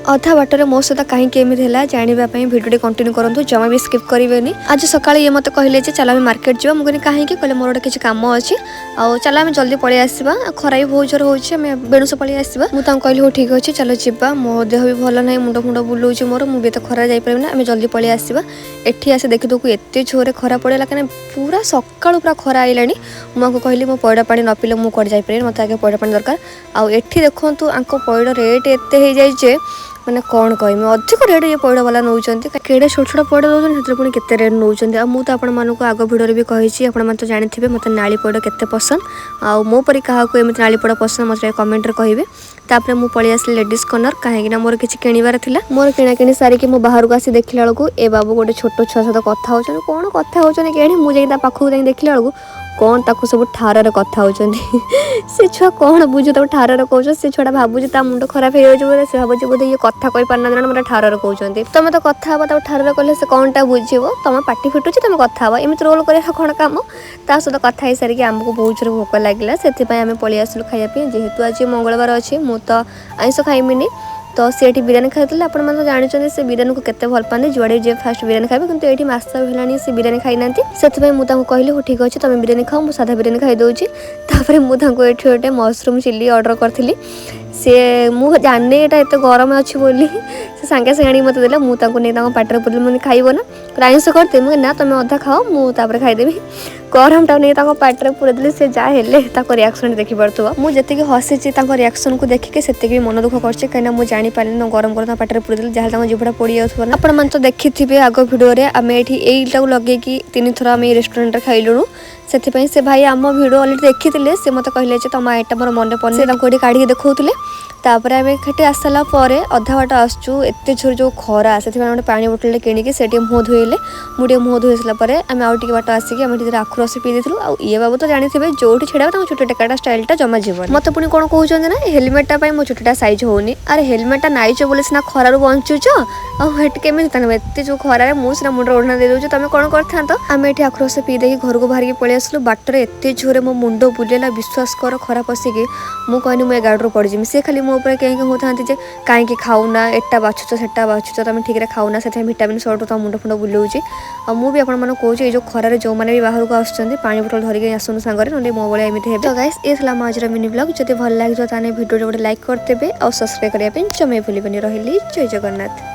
ଅଧା ବାଟରେ ମୋ ସହିତ କାହିଁକି ଏମିତି ହେଲା, ଜାଣିବା ପାଇଁ ଭିଡ଼ିଓଟି କଣ୍ଟିନ୍ୟୁ କରନ୍ତୁ, ଜମା ବି ସ୍କିପ୍ କରିବେନି। ଆଜି ସକାଳେ ଇଏ ମୋତେ କହିଲେ ଯେ ଚାଲ ଆମେ ମାର୍କେଟ ଯିବା। ମୁଁ କହିଲି କାହିଁକି? କହିଲେ ମୋର ଗୋଟେ କିଛି କାମ ଅଛି ଆଉ ଚାଲ ଆମେ ଜଲ୍ଦି ପଳେଇ ଆସିବା, ଆଉ ଖରା ବି ବହୁତ ଜୋର ହେଉଛି, ଆମେ ବେଣୁଷ ପଳେଇ ଆସିବା। ମୁଁ ତାଙ୍କୁ କହିଲି ହଉ ଠିକ୍ ଅଛି, ଚାଲ ଯିବା, ମୋ ଦେହ ବି ଭଲ ନାହିଁ, ମୁଣ୍ଡ ଫୁଣ୍ଡ ବୁଲଉଛି ମୋର, ମୁଁ ବି ଏତେ ଖରା ଯାଇପାରିବିନି, ଆମେ ଜଲ୍ଦି ପଳେଇ ଆସିବା। ଏଠି ଆସି ଦେଖିଦେକୁ ଏତେ ଜୋରରେ ଖରା ପଡ଼ିଲା, କାହିଁକିନା ପୁରା ସକାଳୁ ପୁରା ଖରା ଆଇଲାଣି। ମୁଁ ଆଙ୍କୁ କହିଲି ମୋ ପଇଡ଼ ପାଣି ନ ପିଇଲେ ମୁଁ କୁଆଡ଼େ ଯାଇପାରିବିନି, ମୋତେ ଆଗେ ପଇଡ଼ ପାଣି ଦରକାର। ଆଉ ଏଠି ଦେଖନ୍ତୁ ଆଙ୍କ ପଇଡ଼ ରେଟ୍ ଏତେ ହେଇଯାଇଛି ଯେ ମାନେ କ'ଣ କହିବି, ଅଧିକ ରେଟ୍ ଇଏ ପଇଡ଼ ବାଲା ନେଉଛନ୍ତି। କେଡ଼େ ଛୋଟ ଛୋଟ ପଇଡ଼ ଦେଉଛନ୍ତି, ସେଥିରେ ପୁଣି କେତେ ରେଟ୍ ନେଉଛନ୍ତି। ଆଉ ମୁଁ ତ ଆପଣମାନଙ୍କୁ ଆଗ ଭିଡ଼ିଓରେ ବି କହିଛି, ଆପଣମାନେ ତ ଜାଣିଥିବେ ମୋତେ ନାଳି ପଇଡ଼ କେତେ ପସନ୍ଦ। ଆଉ ମୋ ପରି କାହାକୁ ଏମିତି ନାଳି ପଇଡ଼ ପସନ୍ଦ, ମୋତେ ଟିକେ କମେଣ୍ଟରେ କହିବେ। ତାପରେ ମୁଁ ପଳେଇ ଆସିଲି ଲେଡ଼ିଜ୍ କର୍ଣ୍ଣର, କାହିଁକିନା ମୋର କିଛି କିଣିବାର ଥିଲା। ମୋର କିଣାକିଣି ସାରିକି ମୁଁ ବାହାରକୁ ଆସି ଦେଖିଲା ବେଳକୁ ଏ ବାବୁ ଗୋଟେ ଛୋଟ ଛୁଆ ସହିତ କଥା ହେଉଛନ୍ତି। କ'ଣ କଥା ହେଉଛନ୍ତି କେଜାଣି, ମୁଁ ଯାଇକି ତା ପାଖକୁ ଯାଇ ଦେଖିଲା ବେଳକୁ କ'ଣ ତାକୁ ସବୁ ଠାରରେ କଥା ହେଉଛନ୍ତି। ସେ ଛୁଆ କ'ଣ ବୁଝୁ ତାକୁ ଠାରରେ କହୁଛ? ସେ ଛୁଆଟା ଭାବୁଛି ତା ମୁଣ୍ଡ ଖରାପ ହେଇଯାଉଛି ବୋଧେ। ସେ ଭାବୁଛି ବୋଧେ ଇଏ କଥା କହିପାରୁନାହାନ୍ତି ନା ମୋତେ ଠାରରେ କହୁଛନ୍ତି। ତମେ ତ କଥା ହବ, ତାକୁ ଠାରରେ କଲେ ସେ କ'ଣଟା ବୁଝିବ? ତମ ପାଟି ଫିଟୁଛି, ତମେ କଥା ହବ, ଏମିତି ରୋଲ୍ କରିବା କ'ଣ କାମ? ତା ସହିତ କଥା ହେଇସାରିକି ଆମକୁ ବହୁତ ଜୋରେ ଭୋକ ଲାଗିଲା, ସେଥିପାଇଁ ଆମେ ପଳେଇ ଆସିଲୁ ଖାଇବା ପାଇଁ। ଯେହେତୁ ଆଜି ମଙ୍ଗଳବାର ଅଛି, ମୁଁ ତ ଆଇଁଷ ଖାଇମିନି, ତ ସେ ଏଠି ବିରିୟାନୀ ଖାଇଥିଲେ। ଆପଣମାନେ ତ ଜାଣିଛନ୍ତି ସେ ବିରିୟାନୀକୁ କେତେ ଭଲ ପାଆନ୍ତି, ଯୁଆଡ଼େ ଯିଏ ଫାଷ୍ଟ ବିରିୟାନୀ ଖାଇବେ। କିନ୍ତୁ ଏଇଠି ମାସ ହେଲାଣି ସେ ବିରିୟାନୀ ଖାଇନାହାନ୍ତି, ସେଥିପାଇଁ ମୁଁ ତାଙ୍କୁ କହିଲି ହଉ ଠିକ୍ ଅଛି, ତମେ ବିରିୟାନୀ ଖାଅ, ମୁଁ ସାଧା ବିରିୟାନୀ ଖାଇଦେଉଛି। ତାପରେ ମୁଁ ତାଙ୍କୁ ଏଠି ଗୋଟେ ମସରୁମ୍ ଚିଲି ଅର୍ଡ଼ର କରିଥିଲି। ସିଏ ମୁଁ ଜାଣିନି ଏଇଟା ଏତେ ଗରମ ଅଛି ବୋଲି, ସେ ସାଙ୍ଗେ ସାଙ୍ଗେ ଆଣିକି ମୋତେ ଦେଲେ। ମୁଁ ତାଙ୍କୁ ନେଇ ତାଙ୍କ ପାଟିରେ ପୁରିଲି। ମୁଁ ଖାଇବ ନା ଆଇଁଷ କରିତେ? ମୁଁ ନା, ତମେ ଅଧା ଖାଅ, ମୁଁ ତାପରେ ଖାଇଦେବି। ଗରମଟା ନେଇ ତାଙ୍କ ପାଟିରେ ପୁରେଇଦେଲି। ସେ ଯାହା ହେଲେ ତାଙ୍କ ରିଆକ୍ସନ୍ ଦେଖିପାରୁଥିବ। ମୁଁ ଯେତିକି ହସିଛି ତାଙ୍କ ରିଆକ୍ସନ୍କୁ ଦେଖିକି, ସେତିକି ବି ମନ ଦୁଃଖ କରିଛି, କାହିଁକିନା ମୁଁ ଜାଣିପାରିଲିନି ଗରମ ଗରମ ତାଙ୍କ ପାଟିରେ ପୁରେଇଦେଲି, ଯାହା ତାଙ୍କ ଜିଭଟା ପୋଡ଼ି ଯାଉଥିବ ନା। ଆପଣମାନେ ତ ଦେଖିଥିବେ ଆଗ ଭିଡ଼ିଓରେ, ଆମେ ଏଠି ଏଇଟାକୁ ଲଗେଇକି 3 ଥର ଆମେ ଏଇ ରେଷ୍ଟୁରାଣ୍ଟରେ ଖାଇଲୁଣୁ। ସେଥିପାଇଁ ସେ ଭାଇ ଆମ ଭିଡ଼ିଓ ଅଲରେଡ଼ି ଦେଖିଥିଲେ। ସେ ମୋତେ କହିଲେ ଯେ ତମ ଆଇଟମ୍ ମୋର ମନେ ପଡ଼ୁନି, ସେ ତାଙ୍କୁ ଏଠି କାଢ଼ିକି ଦେଖାଉଥିଲେ। ତାପରେ ଆମେ ସେଠି ଆସିଲା ପରେ ଅଧା ବାଟ ଆସୁଛୁ, ଏତେ ଜୋର ଯେଉଁ ଖରା, ସେଥିପାଇଁ ଗୋଟେ ପାଣି ବୋଟଲଟେ କିଣିକି ସେ ଟିକେ ମୁହଁ ଧୋଇଲେ, ମୁଁ ଟିକେ ମୁହଁ ଧୋଇ ସାରିଲା ପରେ ଆମେ ଆଉ ଟିକେ ବାଟ ଆସିକି ଆମେ ଟିକେ ଆଖୁ ରସ ପିଇ ଦେଇଥିଲୁ। ଆଉ ଇଏ ବାବୁ ତ ଜାଣିଥିବେ, ଯୋଉଠି ଛିଡ଼ା ତାଙ୍କ ଚୁଟି ଟେକାଟା ଷ୍ଟାଇଲଟା ଜମା ଯିବନି। ମୋତେ ପୁଣି କ'ଣ କହୁଛନ୍ତି ନା ହେଲମେଟଟା ପାଇଁ ମୋ ଚୁଟିଟା ସାଇଜ୍ ହଉନି। ଆରେ, ହେଲମେଟଟା ନାଇଛ ବୋଲି ସିନା ଖରାରୁ ବଞ୍ଚୁଛ, ଆଉ ଏଠି କେମିତି ତାହେଲେ? ଏତେ ଯେଉଁ ଖରାରେ ମୁଁ ସିନା ମୁଣ୍ଡରେ ଓଢ଼ଣା ଦେଇଦେଉଛି, ତମେ କ'ଣ କରିଥାନ୍ତ? ଆମେ ଏଠି ଆଖୁ ରସ ପିଇ ଦେଇକି ଘରକୁ ବାହାରିକି ପଳେଇ ଆସିଲୁ। ବାଟରେ ଏତେ ଜୋରେ ମୋ ମୁଣ୍ଡ ବୁଲେଇଲା, ବିଶ୍ୱାସ କର, ଖରା ପଶିକି ମୁଁ କହିନି ମୁଁ ଏ ଗାଡ଼ିରୁ ପଡ଼ିଯିବି। ସେ ଖାଲି ମୋ ଉପରେ କେଁ କେଁ ହେଉଥାନ୍ତି ଯେ କାହିଁକି ଖାଉନା, ଏଟା ବାଛୁଛ, ସେଟା ବାଛୁଛ, ତମେ ଠିକରେ ଖାଉନା, ସେଥିପାଇଁ ଭିଟାମିନ୍ ସର୍ଟ, ତମ ମୁଣ୍ଡ ଫୁଣ୍ଡ ବୁଲଉଛି। ଆଉ ମୁଁ ବି ଆପଣମାନଙ୍କୁ କହୁଛି, ଏଇ ଯେଉଁ ଖରାରେ ଯେଉଁମାନେ ବି ବାହାରକୁ ଆସୁଛନ୍ତି, ପାଣି ବୋଟଲ ଧରିକି ଆସନ୍ତୁ ସାଙ୍ଗରେ, ନହେଲେ ମୋ ଭଳିଆ ଏମିତି ହେବେ। ତ ଗାଇସ୍, ଏ ଥିଲା ମୋ ଆଜିର ମିନି ବ୍ଲଗ୍। ଯଦି ଭଲ ଲାଗିଥିବ ତାହେଲେ ଭିଡ଼ିଓରେ ଗୋଟେ ଲାଇକ୍ କରିଦେବେ ଆଉ ସବସ୍କ୍ରାଇବ୍ କରିବା ପାଇଁ ଜମା ଭୁଲିବେନି। ରହିଲି, ଜୟ ଜଗନ୍ନାଥ।